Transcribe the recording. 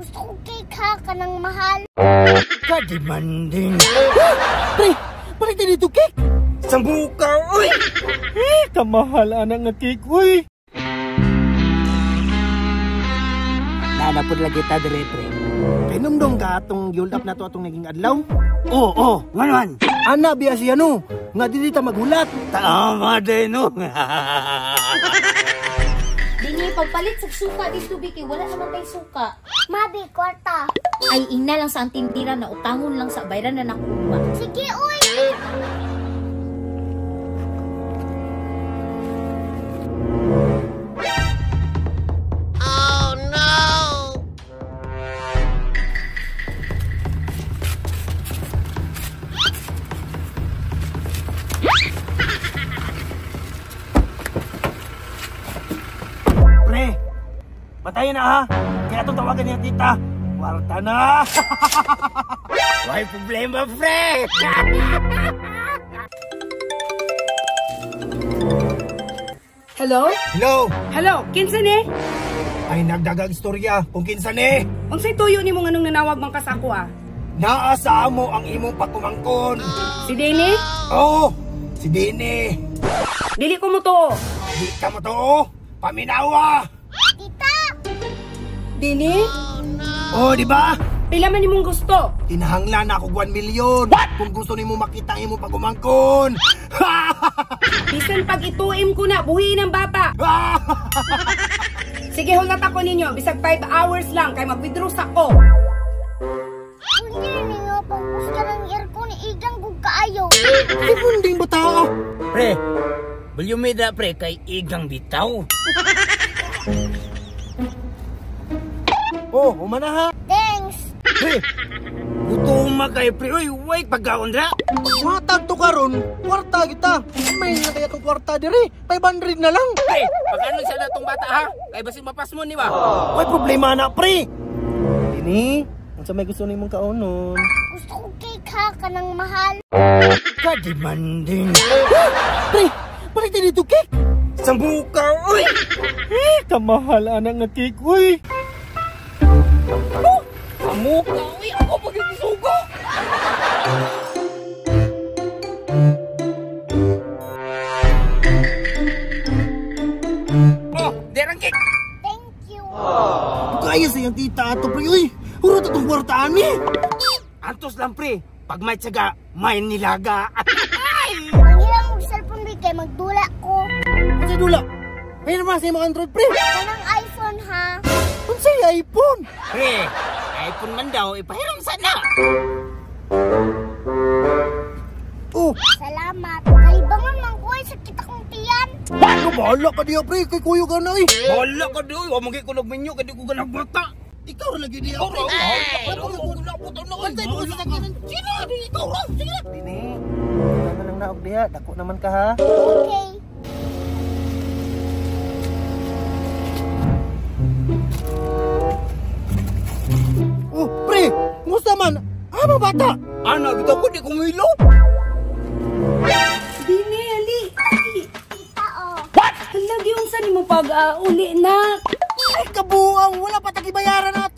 Gusto ko cake ha, kanang mahal. Kademanding. Pre, palit dito cake. Sambuka, uy. Eh, kamahal anak nga cake, uy. Nanapod lagi ta dire, pre. Pinumdong ka atong gihold up na to atong naging adlaw. Oo, oh, man. Ana biya siya no, nga dili ta maghulat. Tama din no. Dini, pagpalit sa suka dito, Biki, wala naman tay suka. Mabi, kwarta. Ay, ingna lang sa ang tindira na utangon lang sa bayran na nakuha. Sige, uy. Oh, no! Pre, patayin na ha. Kaya itong tawagan niya tita. Kwarta na. May problema, pre. Hello? Hello. Hello, kinsa ni? Ay nagdagang istorya kung kinsa ni. Unsay tuyo nimo nganong nanawag man ka sa ako ah? Naa sa amo ang imong pagkumangkon. Si Dini? Oo, si Dini. Dili ko mo tuo. Di ka mo to. Paminawa. Tita! Dini? Oh, di ba? Pila man nimong gusto? Tinahanglan na ako 1 million. What? Kung gusto nimo makita ang imong pagumangkon. Bisan pag ituim ko na, buhiin ang bata. Sige, hulat ako ninyo. Bisag 5 hours lang, kay mag-withdraw sa ko. Kundi ninyo, pag-gusto ng aircon, igang kung kaayo. Ay, punding bata. Pre, volume da pre kay igang bitaw. Oh, humana ha. Thanks. Pre, gutom kay pre. Uy, wait pagkaon ra. Matag to karon, kwarta kita. May na kaya tong kwarta diri. 500 na lang. Pre, pagano sa datong bata ha? Kay basin mapas mo ni ba? May problema na, pre. Dini, unsa may gusto nimong kaonon? Gusto ko cake ha, kanang mahal. Kademanding. Pre, palit dito cake. Sambuka, uy. Eh, kamahal anak nga cake, uy. Samuka, uy, ako pagigisugo. Oh, derang cake. Thank you. Kaya sa iyang tita ato, pre, uy. Hurot atong kwartaan ni. Antos lang pre, pag may tiyaga, may nilaga. Manghiram og cellphone bi kay magdula ko. Unsay dula? Ay naman sa imong Android, pre. Kanang iPhone ha. Unsay iPhone? Pre, iPhone man daw, ipahiram sana. Oh, Salamat. Kalibangon man ko ay sakit akong tiyan. ano bahala ka diya, pre? Kay kuyo ka na, eh. Wala ka di, wa magi ko nagminyo kay di ko ganang bata. Ikaw ra lagi diya, pre. Wala ka di, wala ko na. Unsay mo sa sakyanan? Sino? Ikaw ra. Sige na. Dini, wala na lang naog diha. Dako naman ka ha. Okay. Oh, pre, kumusta man? Ah, mga bata. Ana bitaw ko di ko ngilo. Dini, ali. Ali. Tita oh. What? Hala, giunsa nimo pag uli na. Ay, kabuang, wala pa tagibayaran na